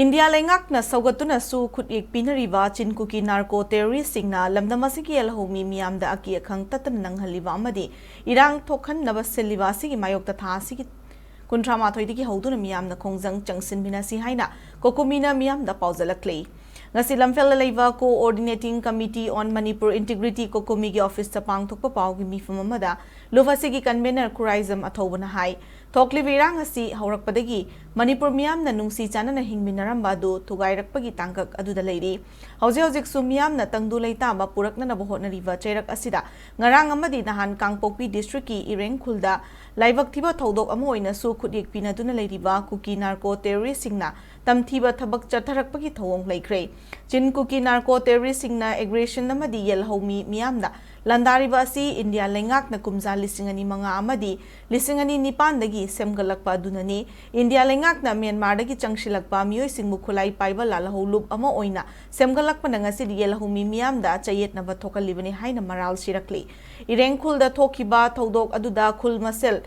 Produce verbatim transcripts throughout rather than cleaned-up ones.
India ꯂꯩꯉꯥꯛꯅ ꯁꯧꯒꯠꯇꯨꯅꯁꯨ ꯈꯨꯠꯌꯦꯛ ꯄꯤꯅꯔꯤꯕ ꯆꯤꯟ ꯀꯨꯀꯤ narco ꯇꯦꯔꯣꯔꯤꯁ꯭ꯠꯁꯤꯡꯅ ꯂꯝꯗꯝ ꯑꯁꯤꯒꯤ ꯌꯦꯜꯍꯧꯃꯤ ꯃꯤꯌꯥꯝꯗ ꯑꯀꯤ ꯑꯈꯪ ꯇꯠꯇꯅ ꯅꯪꯍꯜꯂꯤꯕ ꯑꯃꯗꯤ ꯏꯔꯥꯡ ꯊꯣꯛꯍꯟꯅꯕ ꯁꯤꯜꯂꯤꯕ ꯑꯁꯤꯒꯤ ꯃꯥꯌꯣꯛꯇ ꯊꯥ ꯑꯁꯤꯒꯤ ꯀꯨꯟꯊ꯭ꯔꯥ ꯃꯥꯊꯣꯏꯗꯒꯤ ꯍꯧꯗꯨꯅ ꯃꯤꯌꯥꯝꯅ ꯈꯣꯡꯖꯪ ꯆꯪꯁꯤꯟꯃꯤꯟꯅꯁꯤ ꯍꯥꯏꯅ ꯀꯣꯀꯣꯃꯤꯅ ꯃꯤꯌꯥꯝꯗ ꯄꯥꯎꯖꯦꯜꯂꯛꯂꯤ꯫ ꯉꯁꯤ ꯂꯝꯐꯦꯜꯗ ꯂꯩꯕ Coordinating Committee on Manipur Integrity ꯀꯣꯀꯣꯃꯤꯒꯤ ꯑꯣꯐꯤꯁꯇ ꯄꯥꯡꯊꯣꯛꯄ ꯄꯥꯎꯒꯤ ꯃꯤꯐꯝ ꯑꯃꯗ ꯂꯨꯞ ꯑꯁꯤꯒꯤ ꯀꯟꯚꯦꯅꯔ ꯈꯨꯔꯥꯏꯖꯝ ꯑꯊꯧꯕꯅ ꯍꯥꯏ, ꯊꯣꯛꯂꯤꯕ ꯏꯔꯥꯡ ꯑꯁꯤ ꯍꯧꯔꯛꯄꯗꯒꯤ ꯃꯅꯤꯄꯨꯔ ꯃꯤꯌꯥꯝꯅ ꯅꯨꯡꯁꯤ ꯆꯥꯟꯅꯅ ꯍꯤꯡꯃꯤꯟꯅꯔꯝꯕ ꯑꯗꯨ ꯊꯨꯒꯥꯏꯔꯛꯄꯒꯤ ꯇꯥꯡꯀꯛ ꯑꯗꯨꯗ ꯂꯩꯔꯤ꯫ ꯍꯧꯖꯤꯛ ꯍꯧꯖꯤꯛꯁꯨ ꯃꯤꯌꯥꯝꯅ ꯇꯪꯗꯨ ꯂꯩꯇꯥꯕ ꯄꯨꯔꯛꯅꯅꯕ ꯍꯣꯠꯅꯔꯤꯕ ꯆꯩꯔꯛ ꯑꯁꯤꯗ ꯉꯔꯥꯡ ꯑꯃꯗꯤ ꯅꯍꯥꯟ ꯀꯥꯡꯄꯣꯛꯄꯤ ꯗꯤꯁꯇ꯭ꯔꯤꯛꯀꯤ ꯏꯔꯦꯡꯈꯨꯜꯗ ꯂꯥꯏꯕꯛ ꯊꯤꯕ ꯊꯧꯗꯣꯛ ꯑꯃ ꯑꯣꯏꯅꯁꯨ ꯈꯨꯠꯌꯦꯛ ꯄꯤꯅꯗꯨꯅ ꯂꯩꯔꯤꯕ ꯀꯨꯀꯤ ꯅꯥꯔꯀꯣ ꯇꯦꯔꯣꯔꯤꯁ꯭ꯠꯁꯤꯡꯅ ꯇꯝꯊꯤꯕ ꯊꯕꯛ ꯆꯠꯊꯔꯛꯄꯒꯤ ꯊꯧꯑꯣꯡ ꯂꯩꯈ꯭ꯔꯦ꯫ ꯆꯤꯟ ꯀꯨꯀꯤ ꯅꯥꯔꯀꯣ ꯇꯦꯔꯣꯔꯤꯁ꯭ꯠꯁꯤꯡꯅ ꯑꯦꯒ꯭ꯔꯦꯁꯟ ꯑꯃꯗꯤ ꯌꯦꯜꯍꯧꯃꯤ ꯃꯤꯌꯥꯝꯗ ꯂꯥꯟꯗꯥꯔꯤꯕ ꯑꯁꯤ ꯏꯟꯗꯤꯌꯥ ꯂꯩꯉꯥꯛꯅ ꯀꯨꯝꯖꯥ ꯂꯤꯁꯤꯡ ꯑꯅꯤ ꯃꯉꯥ ꯑꯃꯗꯤ ꯂꯤꯁꯤꯡ ꯑꯅꯤ ꯅꯤꯄꯥꯟꯗꯒꯤ ꯁꯦꯝꯒꯠꯂꯛꯄ ꯑꯗꯨꯅꯅꯤ꯫ ꯏꯟꯗꯤꯌꯥ ꯂꯩꯉꯥꯛꯅ ꯃ꯭ꯌꯥꯟꯃꯥꯔꯗꯒꯤ ꯆꯪꯁꯤꯜꯂꯛꯄ ꯃꯤꯑꯣꯏꯁꯤꯡꯕꯨ ꯈꯨꯠꯂꯥꯏ ꯄꯥꯏꯕ ꯂꯥꯜꯍꯧꯂꯨꯞ ꯑꯃ ꯑꯣꯏꯅ ꯁꯦꯝꯒꯠꯂꯛꯄꯅ ꯉꯁꯤꯗꯤ ꯌꯦꯜꯍꯧꯃꯤ ꯃꯤꯌꯥꯝꯗ ꯆꯌꯦꯠꯅꯕ ꯊꯣꯛꯍꯜꯂꯤꯕꯅꯤ ꯍꯥꯏꯅ ꯃꯔꯥꯜ ꯁꯤꯔꯛꯂꯤ꯫ ꯏꯔꯦꯡꯈꯨꯜꯗ ꯊꯣꯛꯈꯤꯕ ꯊꯧꯗꯣꯛ ꯑꯗꯨꯗ ꯈꯨꯜ ꯃꯁꯦꯜ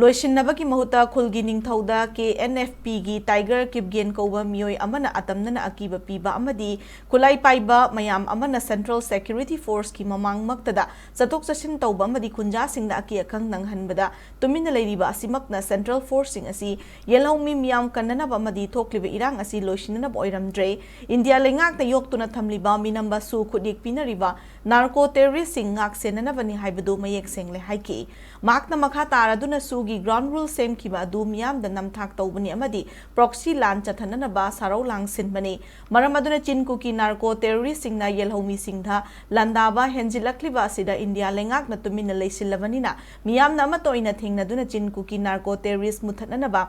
ꯂꯣꯏꯁꯤꯟꯅꯕꯒꯤ ꯃꯍꯨꯠꯇ ꯈꯨꯜꯒꯤ ꯅꯤꯡꯊꯧꯗ ꯀꯦ ꯑꯦꯟ ꯑꯦꯐ ꯄꯤꯒꯤ ꯇꯥꯏꯒꯔ ꯀꯤꯞꯒꯦꯟ ꯀꯧꯕ ꯃꯤꯑꯣꯏ ꯑꯃꯅ ꯑꯇꯝꯅꯅ ꯑꯀꯤꯕ ꯄꯤꯕ ꯑꯃꯗꯤ ꯈꯨꯠꯂꯥꯏ ꯄꯥꯏꯕ ꯃꯌꯥꯝ ꯑꯃꯅ Central Security Forceꯀꯤ ꯃꯃꯥꯡꯃꯛꯇꯗ ꯆꯠꯊꯣꯛ ꯆꯠꯁꯤꯟ ꯇꯧꯕ ꯑꯃꯗꯤ ꯈꯨꯟꯖꯥꯁꯤꯡꯗ ꯑꯀꯤ ꯑꯈꯪ ꯅꯪꯍꯟꯕꯗ ꯇꯨꯃꯤꯟꯅ ꯂꯩꯔꯤꯕ ꯑꯁꯤꯃꯛꯅ Central Forceꯁꯤꯡ ꯑꯁꯤ ꯌꯦꯜꯍꯧꯃꯤ ꯃꯤꯌꯥꯝ ꯀꯟꯅꯅꯕ ꯑꯃꯗꯤ ꯊꯣꯛꯂꯤꯕ ꯏꯔꯥꯡ ꯑꯁꯤ ꯂꯣꯏꯁꯤꯟꯅꯅꯕ ꯑꯣꯏꯔꯝꯗ꯭ꯔꯦ꯫ ꯏꯟꯗꯤꯌꯥ ꯂꯩꯉꯥꯛꯅ ꯌꯣꯛꯇꯨꯅ ꯊꯝꯂꯤꯕ ꯃꯤꯅꯝꯕꯁꯨ ꯈꯨꯠꯌꯦꯛ ꯄꯤꯅꯔꯤꯕ ꯅꯥꯔꯀꯣ ꯇꯦꯔꯣꯔꯤꯁ꯭ꯠꯁꯤꯡ ꯉꯥꯛ ꯁꯦꯟꯅꯅꯕꯅꯤ ꯍꯥꯏꯕꯗꯨ ꯃꯌꯦꯛ ꯁꯦꯡꯂꯦ ꯍꯥꯏꯈꯤ꯫ ꯃꯍꯥꯛꯅ ꯃꯈꯥ ꯇꯥꯔꯗꯨꯅ ꯁꯨꯒꯤ ground rule ꯁꯦꯝꯈꯤꯕ ꯑꯗꯨ ꯃꯤꯌꯥꯝꯗ ꯅꯝꯊꯥꯛ ꯇꯧꯕꯅꯤ ꯑꯃꯗꯤ proxy ꯂꯥꯟ ꯆꯠꯊꯅꯅꯕ ꯁꯥꯔꯧ ꯂꯥꯡꯁꯤꯟꯕꯅꯤ꯫ ꯃꯔꯝ ꯑꯗꯨꯅ ꯆꯤꯟ ꯀꯨꯀꯤ ꯅꯥꯔꯀꯣ ꯇꯦꯔꯣꯔꯤꯁ꯭ꯠꯁꯤꯡꯅ ꯌꯦꯜꯍꯧꯃꯤꯁꯤꯡꯗ ꯂꯥꯟꯗꯥꯕ ꯍꯦꯟꯖꯤꯜꯂꯛꯂꯤꯕ ꯑꯁꯤꯗ ꯏꯟꯗꯤꯌꯥ ꯂꯩꯉꯥꯛꯅ ꯇꯨꯃꯤꯟꯅ ꯂꯩꯁꯤꯜꯂꯕꯅꯤꯅ ꯃꯤꯌꯥꯝꯅ ꯑꯃꯠꯇ ꯑꯣꯏꯅ ꯊꯦꯡꯅꯗꯨꯅ ꯆꯤꯟ ꯀꯨꯀꯤ ꯅꯥꯔꯀꯣ ꯇꯦꯔꯣꯔꯤꯁ꯭ꯠ ꯃꯨꯊꯠꯅꯅꯕ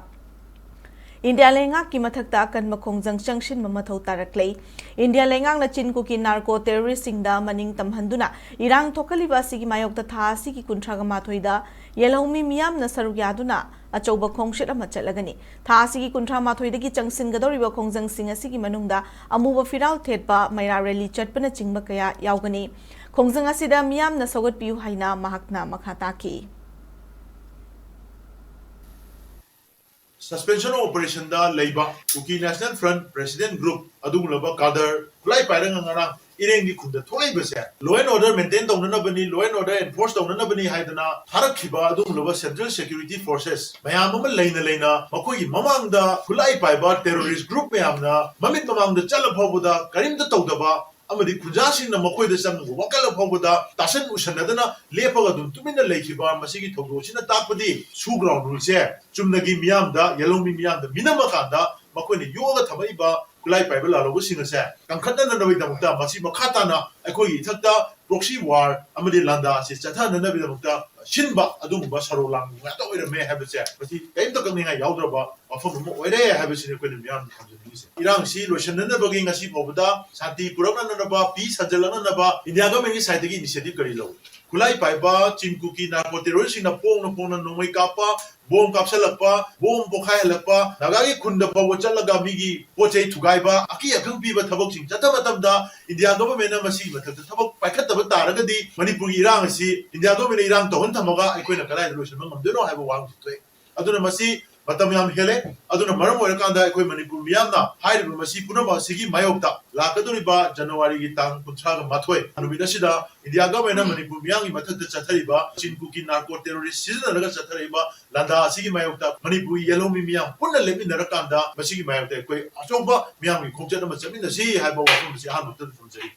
ꯏꯟꯗꯤꯌꯥ ꯂꯩꯉꯥꯛꯀꯤ ꯃꯊꯛꯇ ꯑꯀꯟꯕ ꯈꯣꯡꯖꯪ ꯆꯪꯁꯤꯟꯕ ꯃꯊꯧ ꯇꯥꯔꯛꯂꯦ꯫ ꯏꯟꯗꯤꯌꯥ ꯂꯩꯉꯥꯛꯅ ꯆꯤꯟ ꯀꯨꯀꯤ ꯅꯥꯔꯀꯣ ꯇꯦꯔꯣꯔꯤꯁ꯭ꯠꯁꯤꯡꯗ ꯃꯅꯤꯡ ꯇꯝꯍꯟꯗꯨꯅ ꯏꯔꯥꯡ ꯊꯣꯛꯍꯜꯂꯤꯕ ꯑꯁꯤꯒꯤ ꯃꯥꯌꯣꯛꯇ ꯊꯥ ꯑꯁꯤꯒꯤ ꯀꯨꯟꯊ꯭ꯔꯥꯒ ꯃꯥꯊꯣꯏꯗ ꯌꯦꯜꯍꯧꯃꯤ ꯃꯤꯌꯥꯝꯅ ꯁꯔꯨꯛ ꯌꯥꯗꯨꯅ ꯑꯆꯧꯕ ꯈꯣꯡꯆꯠ ꯑꯃ ꯆꯠꯂꯒꯅꯤ꯫ ꯊꯥ ꯑꯁꯤꯒꯤ ꯀꯨꯟꯊ꯭ꯔꯥ ꯃꯥꯊꯣꯏꯗꯒꯤ ꯆꯪꯁꯤꯟꯒꯗꯧꯔꯤꯕ ꯈꯣꯡꯖꯪꯁꯤꯡ ꯑꯁꯤꯒꯤ ꯃꯅꯨꯡꯗ ꯑꯃꯨꯕ ꯐꯤꯔꯥꯜ ꯊꯦꯠꯄ, ꯃꯩꯔꯥ ꯔꯦꯂꯤ ꯆꯠꯄꯅꯆꯤꯡꯕ ꯀꯌꯥ ꯌꯥꯎꯒꯅꯤ꯫ ꯈꯣꯡꯖꯪ ꯑꯁꯤꯗ ꯃꯤꯌꯥꯝꯅ ꯁꯧꯒꯠꯄꯤꯌꯨ ꯍꯥꯏꯅ ꯃꯍꯥꯛꯅ ꯃꯈꯥ ꯇꯥꯈꯤ꯫ Suspension of Operationꯗ ꯂꯩꯕ Kuki National Front President Group ꯑꯗꯨꯒꯨꯝꯂꯕ ꯀꯥꯗꯔ ꯈꯨꯠꯂꯥꯏ ꯄꯥꯏꯔꯒ ꯉꯔꯥꯡ ꯏꯔꯦꯡꯒꯤ ꯈꯨꯟꯗ ꯊꯣꯛꯂꯛꯏꯕꯁꯦ law and order maintain ꯇꯧꯅꯅꯕꯅꯤ, law and order enforce ꯇꯧꯅꯅꯕꯅꯤ ꯍꯥꯏꯗꯅ ꯊꯥꯔꯛꯈꯤꯕ ꯑꯗꯨꯒꯨꯝꯂꯕ Central Security Forces ꯃꯌꯥꯝ ꯑꯃ ꯂꯩꯅ ꯂꯩꯅ ꯃꯈꯣꯏꯒꯤ ꯃꯃꯥꯡꯗ ꯈꯨꯠꯂꯥꯏ ꯄꯥꯏꯕ terrorist group ꯃꯌꯥꯝꯅ ꯃꯃꯤꯠ ꯃꯃꯥꯡꯗ ꯆꯠꯂ ꯐꯥꯎꯕꯗ ꯀꯔꯤꯝꯇ ꯇꯧꯗꯕ ꯑꯃꯗꯤ ꯈꯨꯟꯖꯥꯁꯤꯡꯅ ꯃꯈꯣꯏꯗ ꯆꯪꯉꯒ ꯋꯥꯀꯠꯂ ꯐꯥꯎꯕꯗ ꯇꯥꯁꯟ ꯎꯁꯟꯅꯗꯅ ꯂꯦꯞꯄꯒ ꯑꯗꯨꯝ ꯇꯨꯃꯤꯟꯅ ꯂꯩꯈꯤꯕ ꯃꯁꯤꯒꯤ ꯊꯧꯗꯣꯛꯁꯤꯅ ꯇꯥꯛꯄꯗꯤ ꯁꯨ ground ruleꯁꯦ ꯆꯨꯝꯅꯒꯤ ꯃꯤꯌꯥꯝꯗ, ꯌꯦꯜꯍꯧꯃꯤ ꯃꯤꯌꯥꯝꯗ ꯃꯤꯅꯝꯃꯀꯥꯟꯗ ꯃꯈꯣꯏꯅ ꯌꯣꯛꯑꯒ ꯊꯝꯃꯛꯏꯕ ꯈꯨꯠꯂꯥꯏ ꯄꯥꯏꯕ ꯂꯥꯜꯍꯧꯕꯁꯤꯡ ꯑꯁꯦ ꯀꯟꯈꯠꯅꯅꯕꯒꯤꯗꯃꯛꯇ ꯃꯁꯤ ꯃꯈꯥ ꯇꯥꯅ ꯑꯩꯈꯣꯏꯒꯤ ꯏꯊꯛꯇ proxy war ꯑꯃꯗꯤ ꯂꯥꯟꯗꯥ ꯑꯁꯤ ꯆꯠꯊꯅꯅꯕꯒꯤꯗꯃꯛꯇ ꯁꯤꯟꯕ ꯑꯗꯨꯒꯨꯝꯕ ꯁꯔꯧ ꯂꯥꯡꯕ ꯉꯥꯛꯇ ꯑꯣꯏꯔꯝꯃꯦ ꯍꯥꯏꯕꯁꯦ ꯃꯁꯤ ꯀꯔꯤꯝꯇ ꯀꯛꯅꯤꯡꯉꯥꯏ ꯌꯥꯎꯗ꯭ꯔꯕ ꯋꯥꯐꯝ ꯑꯃ ꯑꯣꯏꯔꯦ ꯍꯥꯏꯕꯁꯤꯅꯤ ꯑꯩꯈꯣꯏꯅ ꯃꯤꯌꯥꯝꯗ ꯊꯝꯖꯅꯤꯡꯉꯤꯁꯦ꯫ ꯏꯔꯥꯡꯁꯤ ꯂꯣꯏꯁꯤꯟꯅꯅꯕꯒꯤ ꯉꯁꯤ ꯐꯥꯎꯕꯗ ꯁꯥꯟꯇꯤ ꯄꯨꯔꯛꯅꯅꯕ, peace ꯍꯟꯖꯤꯜꯂꯛꯅꯅꯕ India governmentꯀꯤ sideꯇꯒꯤ initiative ꯀꯔꯤ ꯂꯧꯏ? ꯈꯨꯠꯂꯥꯏ ꯄꯥꯏꯕ ꯆꯤꯟ ꯀꯨꯀꯤ narco terroristꯁꯤꯡꯅ ꯐꯣꯡꯅ ꯐꯣꯡꯅ ꯅꯣꯡꯃꯩ ꯀꯥꯞꯄ, ꯕꯣꯝ ꯀꯥꯞꯁꯤꯜꯂꯛꯄ, ꯕꯣꯝ ꯄꯣꯈꯥꯏꯍꯜꯂꯛꯄ, ꯅꯥꯒꯥꯒꯤ ꯈꯨꯟꯗ ꯐꯥꯎꯕ ꯆꯠꯂꯒ ꯃꯤꯒꯤ ꯄꯣꯠ ꯆꯩ ꯊꯨꯒꯥꯏꯕ, ꯑꯀꯤ ꯑꯈꯪ ꯄꯤꯕ ꯊꯕꯛꯁꯤꯡ ꯆꯠꯊꯕ ꯃꯇꯝꯗ India governmentꯅ ꯃꯁꯤꯒꯤ ꯃꯊꯛꯇ ꯊꯕꯛ ꯄꯥꯏꯈꯠꯇꯕ ꯇꯥꯔꯒꯗꯤ ꯃꯅꯤꯄꯨꯔꯒꯤ ꯏꯔꯥꯡ ꯑꯁꯤ India governmentꯅ ꯏꯔꯥꯡ ꯇꯧꯍꯟ ꯊꯝꯃꯒ ꯑꯩꯈꯣꯏꯅ ꯀꯗꯥꯏꯗ ꯂꯣꯏꯁꯤꯟꯕ ꯉꯝꯗꯣꯏꯅꯣ ꯍꯥꯏꯕ ꯋꯥꯍꯪꯁꯨ ꯊꯣꯛꯑꯦ꯫ ꯑꯗꯨꯅ ꯃꯁꯤ ꯃꯇꯝ ꯌꯥꯝ ꯍꯦꯜꯂꯦ꯫ ꯑꯗꯨꯅ ꯃꯔꯝ ꯑꯣꯏꯔꯀꯥꯟꯗ ꯑꯩꯈꯣꯏ ꯃꯅꯤꯄꯨꯔ ꯃꯤꯌꯥꯝꯅ ꯍꯥꯏꯔꯤꯕ ꯃꯁꯤ ꯄꯨꯝꯅꯃꯛ ꯑꯁꯤꯒꯤ ꯃꯥꯌꯣꯛꯇ ꯂꯥꯛꯀꯗꯧꯔꯤꯕ ꯖꯅꯋꯥꯔꯤꯒꯤ ꯇꯥꯡ ꯀꯨꯟꯊ꯭ꯔꯥꯒ ꯃꯥꯊꯣꯏ ꯅꯨꯃꯤꯠ ꯑꯁꯤꯗ India governmentꯅ ꯃꯅꯤꯄꯨꯔ ꯃꯤꯌꯥꯝꯒꯤ ꯃꯊꯛꯇ ꯆꯠꯊꯔꯤꯕ ꯆꯤꯟ ꯀꯨꯀꯤ narco terrorist ꯁꯤꯖꯤꯟꯅꯔꯒ ꯆꯠꯊꯔꯛꯏꯕ ꯂꯥꯟꯗꯥ ꯑꯁꯤꯒꯤ ꯃꯥꯌꯣꯛꯇ ꯃꯅꯤꯄꯨꯔꯒꯤ ꯌꯦꯜꯍꯧꯃꯤ ꯃꯤꯌꯥꯝ ꯄꯨꯟꯅ ꯂꯦꯞꯃꯤꯟꯅꯔꯀꯥꯟꯗ ꯃꯁꯤꯒꯤ ꯃꯥꯌꯣꯛꯇ ꯑꯩꯈꯣꯏ ꯑꯆꯧꯕ ꯃꯤꯌꯥꯝꯒꯤ ꯈꯣꯡꯆꯠ ꯑꯃ ꯆꯠꯃꯤꯟꯅꯁꯤ ꯍꯥꯏꯕ ꯋꯥꯐꯝ ꯑꯁꯤ ꯑꯍꯥꯟꯕꯗ ꯊꯝꯖꯔꯤ꯫